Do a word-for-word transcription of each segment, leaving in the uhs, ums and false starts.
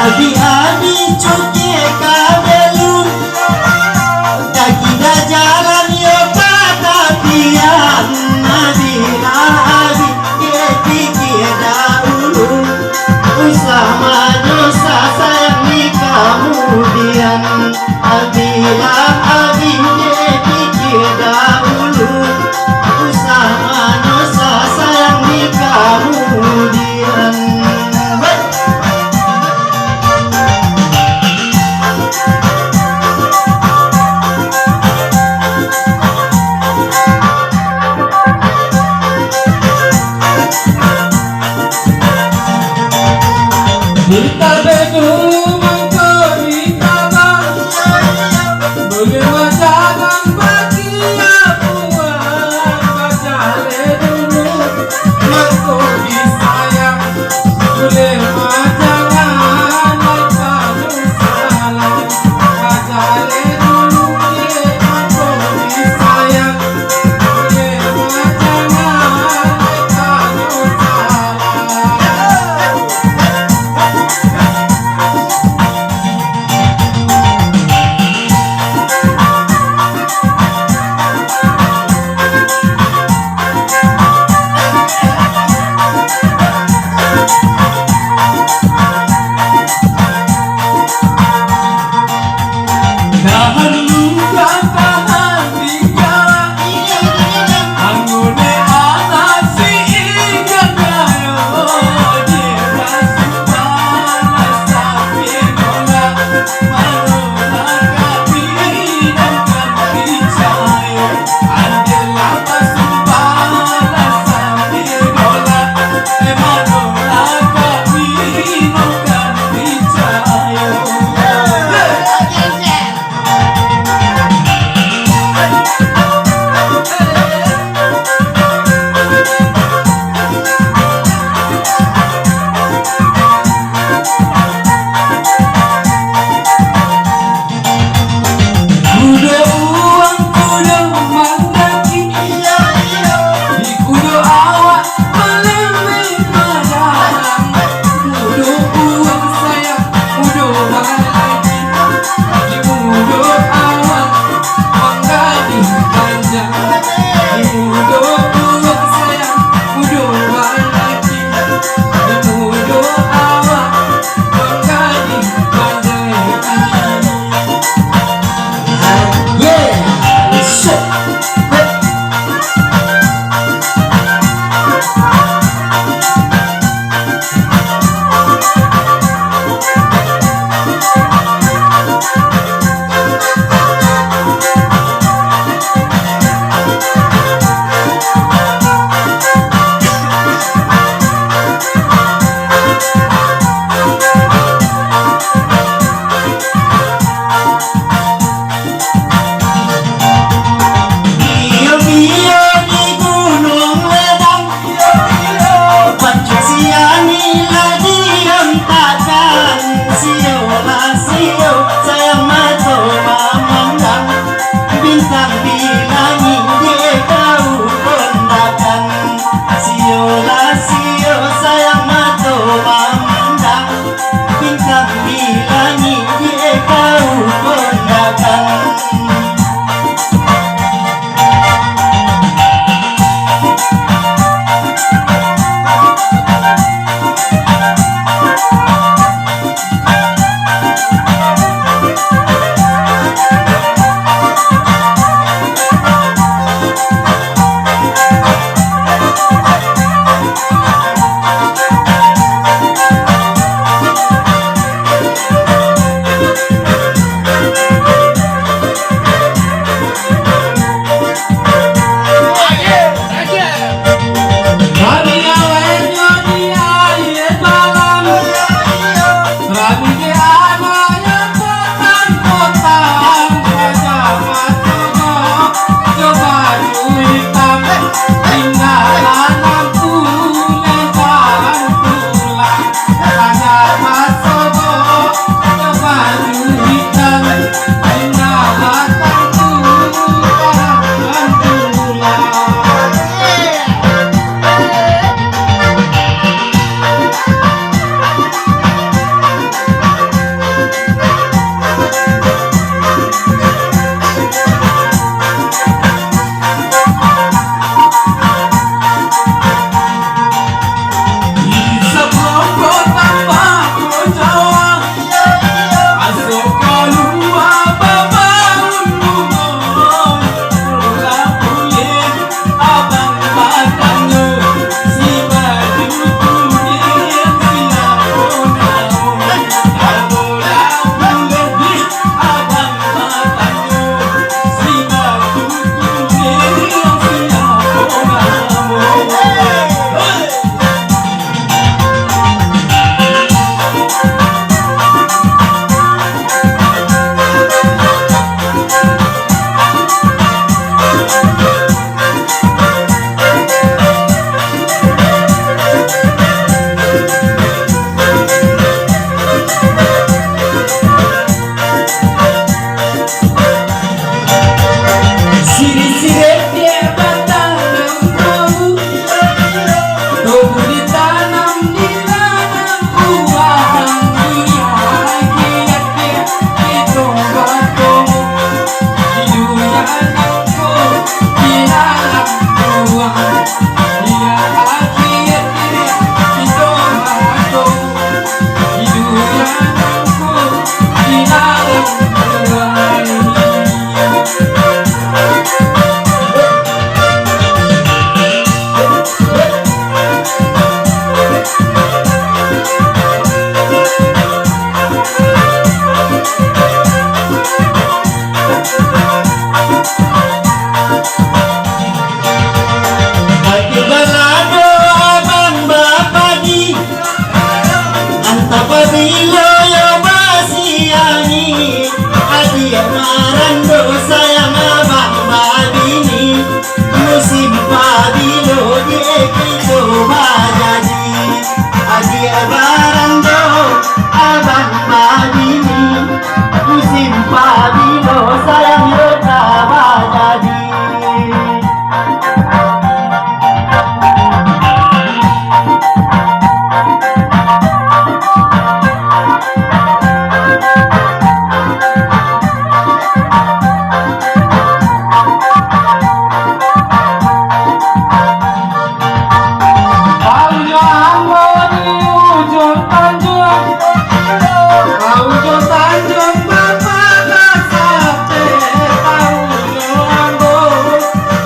Abih-abih cukiak ka belun, kaki dah jalan yo ka tapian. Abih-abih dek pikia dahulu, usah manyosa sayang di kamudian. Abih-abih dek pikia dahulu, usah manyosa sayang di kamudian. Di tabek dulu mangko di tabang, buliah wajanan bagi apuan, bacalek dulu mangko disayang, buliah wajanan bagi salam, bacalek dulu mangko disayang. Tahan luka, tahan tingkah, angune anak si inggah kayo, di rasuah sampai bola, mano lah kami nan kan picayo. Kudo urang kudo mandaki, di kudo awak malembeh madarang. Kudo urang sayang, kudo balaki, di kudo awak manggadih panjang. Di kudo urang sayang, kudo balaki, di kudo awak manggadih panjang. Iyo, iyo, di Gunuang Ledang, Pancusiani lah diantakan. Sio lah sio, sayang mato mamandang, bintang di langik dek kau kondakan. Sio lah sio, sayang mato mamandang, bintang di langik dek kau kondakan. Sirek diak batanam tobu, tobu ditanam di ladang urang. Di akhirat kito batomu, di dunia nangko di alam urang. Di akhirat kito batomu, di dunia nangko di alam urang. Ati balado abang bapadi, antah pabilo yo basiangi. Adiak marando sayang abang babini, musim pabilo dek kito bajadi. Adiak marando abang babini, musim pabilo sayang yo ka bajadi. Tahu jo ambo di Ujung Tanjuang, tahu jo Tanjuang Bapak Kasapek, tahu jo ambo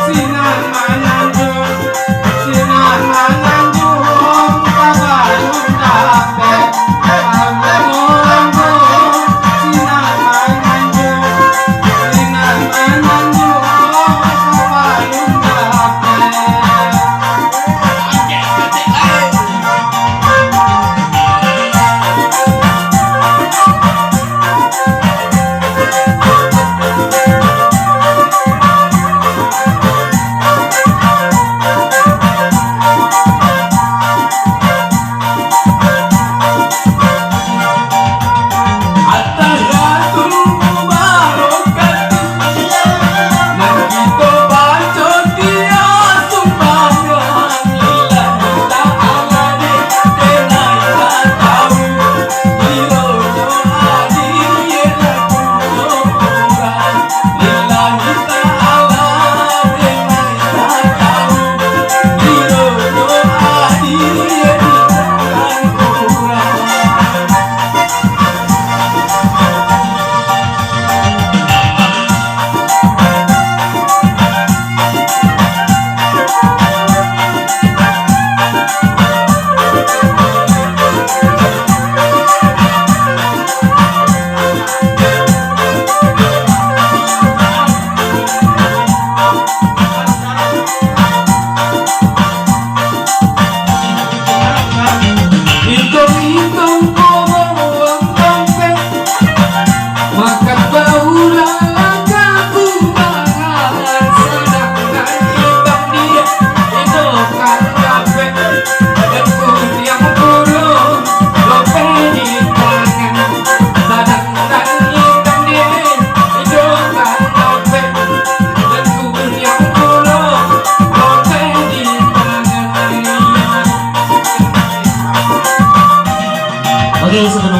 sinan mananjuang, sinan mananjuang, tabalun dapek, tahu jo ambo sinan mananjuang, sinan mananjuang, tabalun dapek. Makan baurang langkah kubangan, sadang nan itam diak, idokan dapek, dan kuniang pulo, lopeh di tangan, sadang nan itam diak, idokan dapek, dan kuniang pulo, lopeh di tangan. Oke, sebentar.